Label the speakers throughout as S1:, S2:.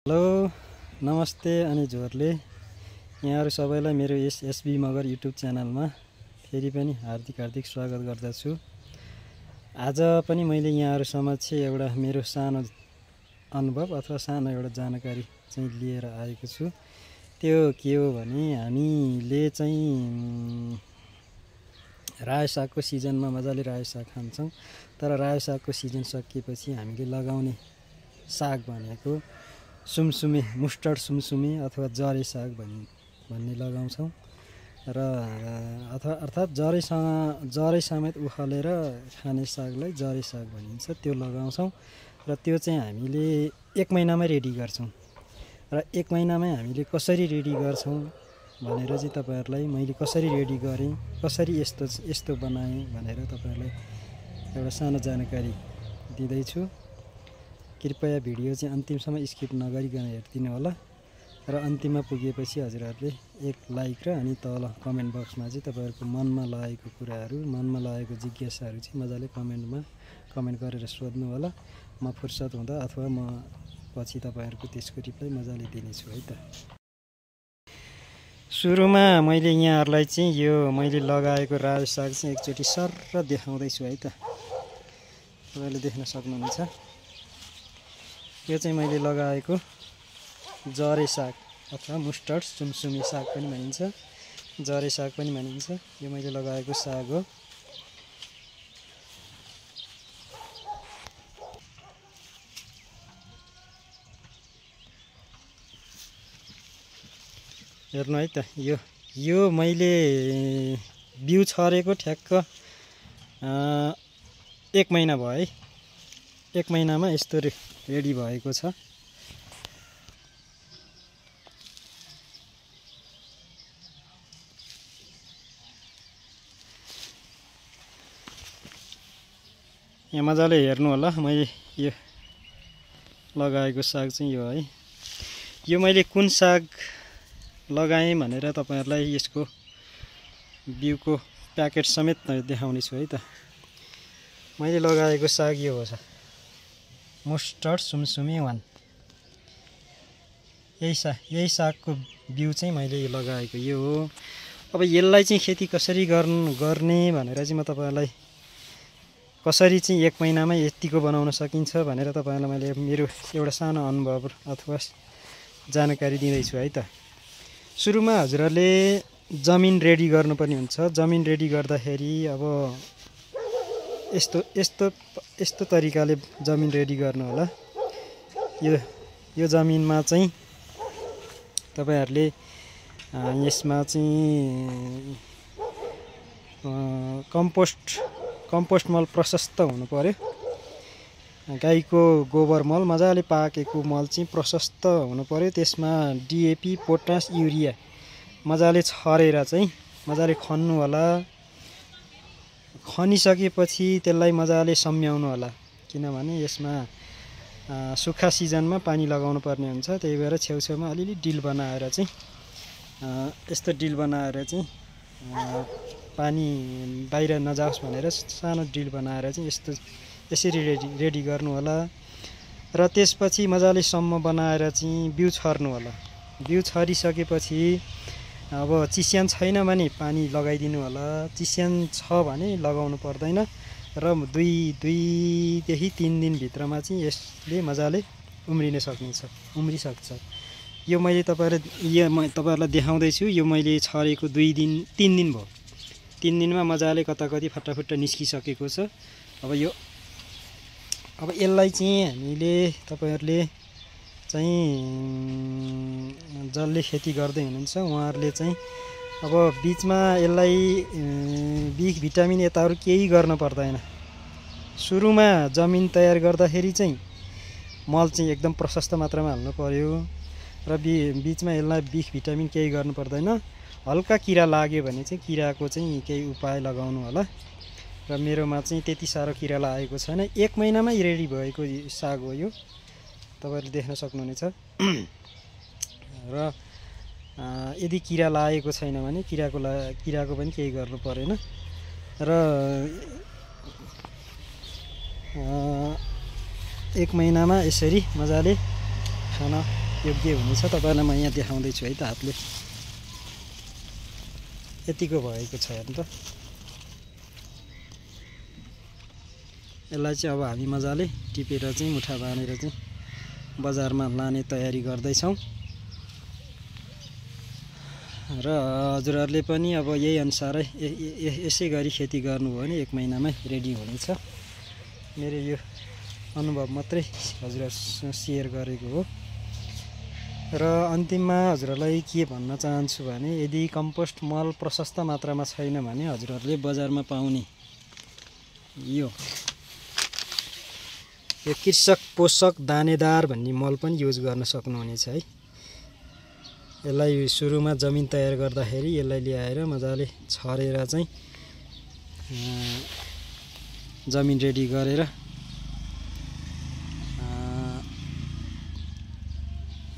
S1: Hello नमस्ते अनि जोरले यहाँहरु सबैलाई मेरो यस एसबी मगर युट्युब च्यानलमा फेरि पनि हार्दिक स्वागत गर्दछु। आज पनि मैले यहाँहरु समक्ष एउटा मेरो सानो अनुभव अथवा सानो एउटा जानकारी चाहिँ लिएर आएको छु। त्यो के हो भने हामीले चाहिँ रायो सागको सिजनमा मजाले रायो साग खान्छौं, तर रायो सागको सिजन सकिएपछि हामीले लगाउने साग भनेको सुमसुमे, मुस्टर्ड सुमसुमे अथवा जरे साग भन्ने लगाउँछौं र अर्थात जरै समेत उखालेर खाने सागलाई जरे साग भनिन्छ। त्यो लगाउँछौं र त्यो चाहिँ हामीले 1 महिनामै रेडी गर्छौं। र 1 महिनामै हामीले कसरी रेडी गर्छौं भनेर चाहिँ तपाईहरुलाई मैले कसरी रेडी गरे, कसरी यस्तो बनाए भनेर तपाईहरुलाई एउटा सानो जानकारी दिँदै छु। कृपया भिडियो चाहिँ अन्तिमसम्म स्किप नगरिकन हेर्दिनु होला र अन्तिममा पुगेपछि हजुरहरुले एक लाइक र अनि तल कमेन्ट बक्समा चाहिँ तपाईहरुको मनमा लागेको कुराहरु, मनमा लागेको जिज्ञासाहरु चाहिँ मजाले कमेन्ट गरेर सोध्नु होला। म फुर्सद हुँदा अथवा म पछि तपाईहरुको त्यसको रिप्लाई मजाले दिनेछु है त। सुरुमा मैले यहाँहरुलाई चाहिँ यो मैले लगाएको रायो साग चाहिँ एकचोटी सरर देखाउँदै छु है त। तपाईले देख्न सक्नुहुन्छ। यो चाहिँ मैले लगाएको जरे साग अथवा मुस्टर्ड सुमसुमे साग पनि भनिन्छ, जरे साग पनि भनिन्छ। यो मैले लगाएको साग हो। हेर्नु है त, यो मैले बिउ छरेको ठ्याक्क 1 महिना भयो है। 1 महिनामा यस्तो रेडी भएको छ। यहाँ मजाले हेर्नु होला, मैले यो लगाएको साग चाहिँ यो है। यो मैले कुन साग लगाएँ भनेर तपाईहरुलाई यसको बिउको प्याकेट समेत देखाउने छु है त। मैले लगाएको साग यो हो, मुस्टर्ड सुमसुमे 1। यही सागको बिउ चाहिँ मैले यो लगाएको यो हो। अब यसलाई चाहिँ खेती कसरी गर्ने भनेर चाहिँ म तपाईहरुलाई कसरी चाहिँ 1 महिनामै यतिको बनाउन सकिन्छ भनेर तपाईहरुलाई मैले मेरो एउटा सानो अनुभव अथवा जानकारी दिँदै छु है त। सुरुमा हजुरहरुले जमिन रेडी गर्नुपर्ने हुन्छ। जमिन रेडी गर्दाखेरि अब यस्तो तरिकाले जमिन रेडी गर्नु होला। यो जमिनमा चाहिँ तपाईहरुले यसमा चाहिँ कम्पोस्ट मल प्रशस्त हुनु पर्यो। गाईको गोबर मल मजाले पाकेको मल चाहिँ प्रशस्त हुनु पर्यो। त्यसमा डीएपी, पोटास, युरिया मजाले छरेर चाहिँ मजाले खन्नु होला। खनिसकेपछि त्यसलाई मजाले सम्याउनु होला, किनभने यसमा सुक्खा सिजनमा पानी लगाउनु पर्ने हुन्छ। त्यही भएर छेउछेउमा अलिअलि डिल बनाएर चाहिँ यस्तो डिल बनाएर चाहिँ पानी बाहिर नजाओस् भनेर सानो डिल बनाएर चाहिँ यसरी रेडी गर्नु होला। र त्यसपछि मजाले सम्म बनाएर चाहिँ बिउ छर्नु होला। बिउ छरिसकेपछि अब चिस्यान छैन भने पानी लगाइदिनु होला। चिस्यान छ भने लगाउनु पर्दैन र 2 देखि 3 दिन भित्रमा चाहिँ यसले मजाले उम्रिसक्छ। यो मैले तपाईहरुलाई देखाउँदै छु। यो मैले छरेको 3 दिन भयो। 3 दिनमा मजाले कताकति फटाफट निस्किसकेको छ। अब यसलाई चाहिँ हामीले तपाईहरुले चाहिँ जसले खेती गर्दै हुनुहुन्छ उहाँहरुले चाहिँ अब बीचमा यसलाई बिख भिटामिन यताहरु केही गर्न पर्दैन। सुरुमा जमिन तयार गर्दाखेरि चाहिँ मल चाहिँ एकदम प्रशस्त मात्रामा हाल्नु पर्यो र बीचमा यसलाई बिख भिटामिन केही गर्नु पर्दैन। हल्का किरा लाग्यो भने चाहिँ किराको चाहिँ केही उपाय लगाउनु होला। र मेरोमा चाहिँ त्यति साह्रो किरा लागेको छैन। 1 महिनामै रेडी भएको साग हो यो, तपाईहरुले देख्न सक्नुहुनेछ। र यदि किरा लागेको छैन भने किराको पनि केही गर्नु परेन। र 1 महिनामा यसरी मजाले खान योग्य हुनेछ। तपाईँलाई म यहाँ देखाउँदैछु है त हातले। यतिको भएको छ हेर्नु त। यसलाई चाहिँ अब हामी मजाले टिपेर चाहिँ मुठा बाँधेर चाहिँ बजारमा लाने तयारी गर्दैछौँ। र हजुरहरूले पनि अब यही अनुसारै यसै गरी खेती गर्नुभयो भने 1 महिनामै रेडी हुनेछ। मेरो यो अनुभव मात्रै हजुरहरूसँग सेयर गरेको हो। र अन्तिममा हजुरहरूलाई के भन्न चाहन्छु भने यदि कम्पोस्ट मल प्रशस्त मात्रामा छैन भने हजुरहरूले बजारमा पाउने यो कृषक पोषक दानेदार भन्ने मल पनि युज गर्न सक्नुहुनेछ है। यसलाई सुरुमा जमिन तयार गर्दाखेरि यसलाई ल्याएर मजाले छरेर चाहिँ जमिन रेडी गरेर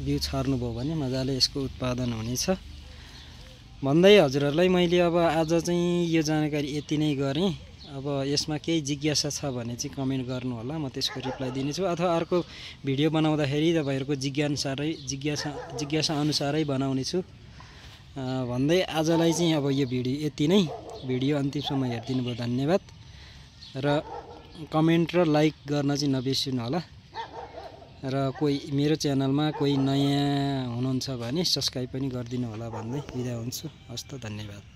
S1: बिउ छर्नुभयो भने मजाले यसको उत्पादन हुनेछ भन्दै हजुरहरूलाई मैले अब आज चाहिँ यो जानकारी यति नै गरेँ। अब यसमा केही जिज्ञासा छ भने चाहिँ कमेन्ट गर्नु होला, म त्यसको रिप्लाई दिनेछु। अथवा अर्को भिडियो बनाउँदाखेरि तपाईँहरूको जिज्ञासा अनुसारै बनाउनेछु भन्दै आजलाई चाहिँ अब यो भिडियो यति नै। भिडियो अन्तिमसम्म हेरिदिनु भयो धन्यवाद। र कमेन्ट र लाइक गर्न चाहिँ नबिर्सिनु होला। र कोही मेरो च्यानलमा कोही नयाँ हुनुहुन्छ भने सब्स्क्राइब पनि गरिदिनु होला भन्दै बिदा हुन्छु। हस् त, धन्यवाद।